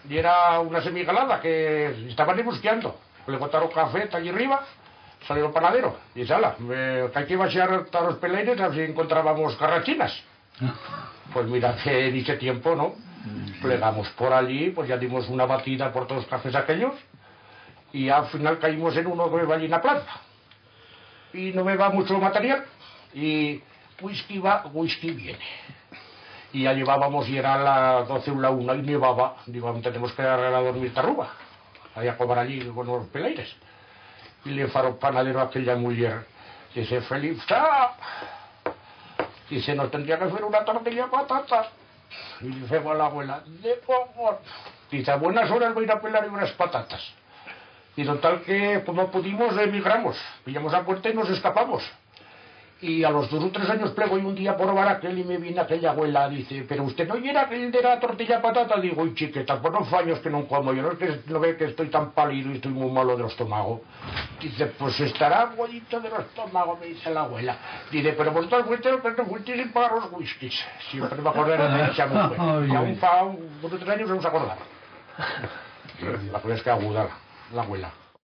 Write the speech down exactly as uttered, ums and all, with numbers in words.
Yera una semigalada que estaban rebusquiando. Le botaron café ta allí arriba, salió el panadero. Dice: "Ala, eh, que hai que baixar ta los Pelaires a ver si encontrábamos carrachinas". Pues mira que en ixe tiempo, no? Plegamos por allí, pues ya dimos una batida por todos los cafés aquellos, y al final caímos en uno que heba allí en la plaza. Y no heba mucho material, y whisky va, whisky viene. Y ya llevábamos, y era la doce u la una, y nevaba. Digo: "Tenemos que arreglar a dormir ta ruba, ahí a cobar allí con los Pelaires". Y le fa o panadero a aquella muller, dice: "Felipsa", dice, "nos tendría que fer una tortilla de patatas". Y dice: "Va la abuela, de cojón". Dice: "A buenas horas voi a ir a pelar unas patatas". Y total que, como pudimos, emigramos, pillamos a puerta y nos escapamos. Y a los dos u tres anyos plego y un día por Baraquel y me viene aquella abuela, dice: "Pero usted no yera aquel de la tortilla patata?". Digo: "Y chiqueta, pues no fa anyos que no como yo, no es que no ve que estoy tan pálido y estoy muy malo del estomago". Dice: "Pues estará aguadito del estomago", me dice la abuela. Dice: "Pero vosotros fuisteis los que no fuisteis sin pagar los whiskies". Siempre me acordaré de esa mujer. Ay, y aún ay. Fa un, dos u tres anyos no se acordaba. La cosa es que aguda la, la abuela.